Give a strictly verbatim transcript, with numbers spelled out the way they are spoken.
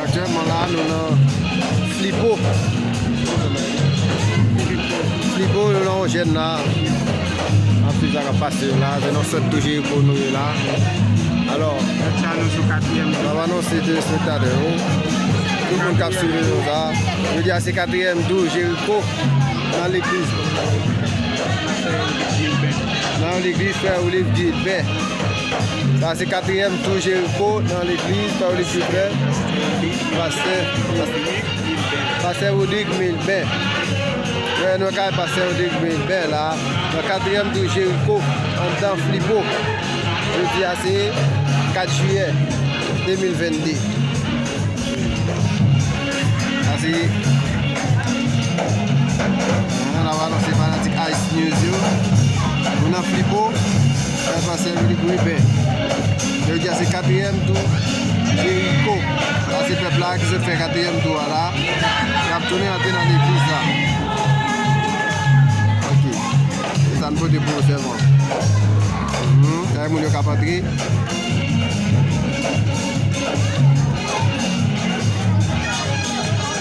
Aktyèlman la, nou nan Flipo. Flipo, nou nan yon jèn la. Anpil sa k ap pase yo la. Se nan sant tou Jeriko nou ye la. Alò, n ap anonse telespektatè yo, tout moun k ap swiv nou sa. Jodi a se katriyèm tou Jeriko nan legliz. Nan legliz Frè Olive Gilbert. Sa se katriyèm tou Jeriko nan legliz Frè Olive Gilbert. Pastè, pastè Rodrigue Milben. Wè, nou kay pastè Rodrigue Milben la. Nan katriyèm tou Jeriko, anndan Flipo. Jodi a se kat jiyè de mil vennde. Sa se, ah, n ap anonse fanatik Ice News yo. Nou nan Flipo, fè pase Willy Gribin. Jodi a se katriyèm tou Jeriko. Sa se pèp la ki sot fè katriyèm tou a la. Y ap tounen antre nan legliz la. Ok. Se sa n pote pou ou sèlman. Mhm. Kay moun yo k ap antre.